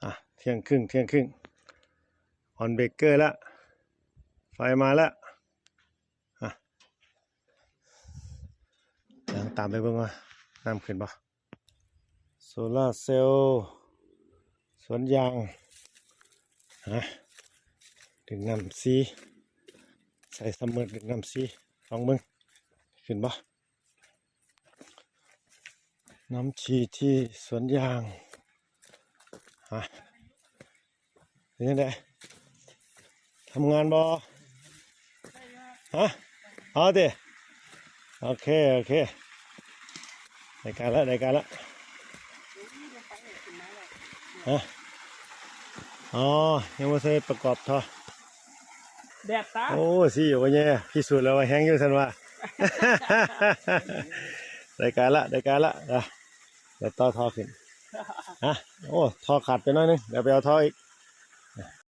ອ່ະ ທ່ຽງຄຶ່ງ ທ່ຽງຄຶ່ງ ອອນເບຣກເກີແລ້ວ ໄຟມາແລ້ວ ອ່ະ ດຽວຕາມໄປເບິ່ງວ່ານ້ຳຂຶ້ນບໍ່. ໂຊລາເຊວ ສວນຢາງ ຮະ ດຶງນ້ຳຊີ ໃສ່ຊຳເມີດດຶງນ້ຳຊີ ລອງເບິ່ງ ຂຶ້ນບໍ່ ນ້ຳຊີທີ່ສວນຢາງ ຮະ. ເປັນຈັ່ງໃດ ທຳງານບໍ່? ຮະ ເອົາຕິ ໂອເຄ ໂອເຄ ໄດ້ການລະ ໄດ້ການລະ ຮະ ອໍ ຍັງບໍ່ທັນໄດ້ປະກອບທໍ່ ແດດຕາ ໂອ້ ຊີ້ບໍ່ແຍ່ ພິສູດແລ້ວວ່າແຮງຢູ່ ຊັ້ນວ່າ ໄດ້ການລະ ໄດ້ການລະ ອ່ະ ດຽວຕໍ່ທໍ່ຂຶ້ນ ຮະ ໂອ້ ທໍ່ຂາດໄປໜ້ອຍໜຶ່ງ ດຽວໄປເອົາທໍ່ອີກ.